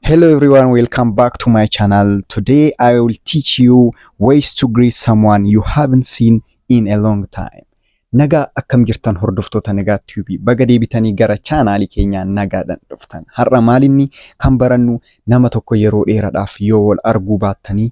Hello everyone, welcome back to my channel. Today I will teach you ways to greet someone you haven't seen in a long time. Nagaa akkam jirtan hordoftoota Nagaa Tube baga deebitanii gara chaanaalii keenyaa nagaadhaan dhuftan. Har'a maalinni kan barannu nama tokko yeroo dheeraadhaaf yoo wal arguu baattanii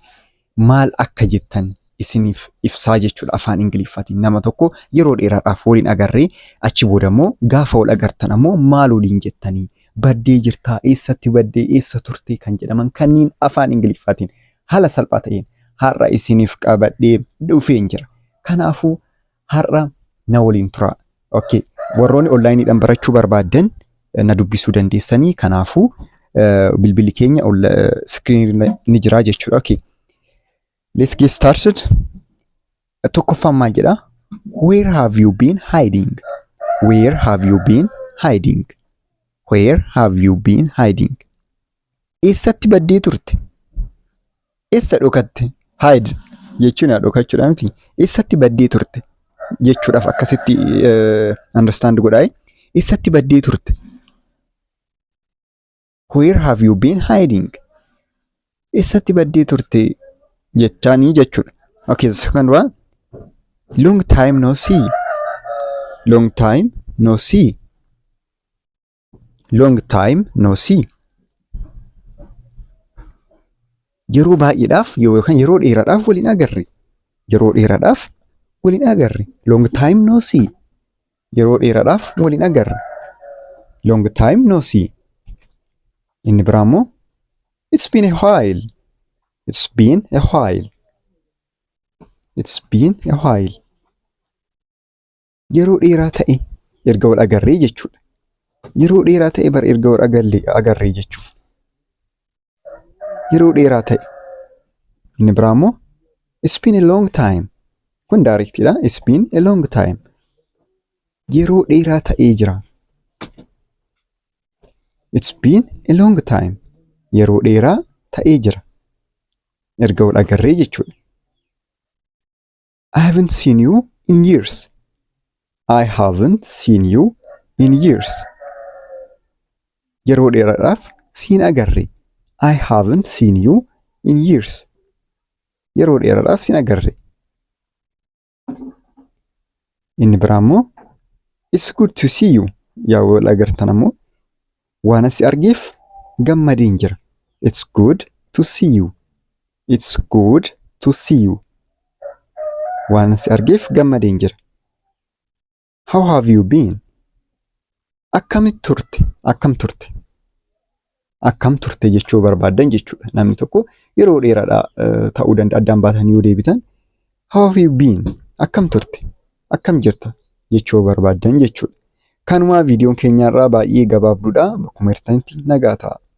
maal akka jettan isiniif ibsaa jechuudha afaan Ingiliffaatiin. Nama tokko yeroo dheeraadhaaf waliin agarree achi booda immoo gaafa wal agartan ammoo maal waliin jettanii baddee jirtaa eessatti baddee eessa turtee kan jedhaman kanneen afaan Ingiliffaatiin haala salphaa ta'een har'a isiniif qabadhee dhufeen jira. Kanaafuu har'a na waliin turaa. Okay. Warroonni onlaayiniidhaan barachuu barbaaddan na dubbisuu dandeessanii. Kanaafuu bilbilli keenya iskiriinii ni jira jechuudha. Okay. Let's get started. Tokkoffaan maal jedhaa? Where have you been hiding? Where have you been hiding? Where have you been hiding? Eessatti baddee turte? Eessa dhokatte? Hide jechuun dhokachuudha miti. Eessatti baddee turte? Jechuudhaaf akkasitti understand godhaa. Eessatti baddee turte? Where have you been hiding? Eessatti baddee turte jechaanii jechuudha. Okay, the second one. Long time no see. Long time no see. Long time no see. Yeroo baay'eedhaaf yookaan yeroo dheeraadhaaf waliin agarre. Yeroo dheeraadhaaf waliin agarre. Long time no see. Yeroo dheeraadhaaf waliin agarre. Long time no see. Inni biraa immoo it's been a while. It's been a while. It's been a while. Yeroo dheeraa ta'e erga wal agarree jechuudha. Yeroo dheeraa ta'e bara erga wal agarree jechuuf. Yeroo dheeraa ta'e. Inni biraa immoo it's been a long time. Kun directidha. It's been a long time. Yeroo dheeraa ta'ee jira. It's been a long time. Yeroo dheeraa ta'ee jira. Erga wal agarree jechuudha. I haven't seen you in years. I haven't seen you in years. Yeroo dheeraadhaaf siin agarre. I haven't seen you in years. Yeroo dheeraadhaaf siin agarre. Inni biraa immoo it's good to see you. Yaa wal agartan ammoo waan si argeef gammadeen jira. It's good to see you. It's good to see you. Waan si argeef gammadeen jira. How have you been? Akkamitti turte? Akkam turte? Akkam turte jechuu barbaaddan jechuudha. Namni tokko yeroo dheeraadhaa ta'uu danda'a addaan baatanii yoo deebitan how have you been? Akkam turte? Akkam jirta? Jechuu barbaaddan jechuudha. Kanumaa viidiyoon keenya irraa baay'ee gabaabduudha. Bakkuma jirtanitti nagaa ta'a.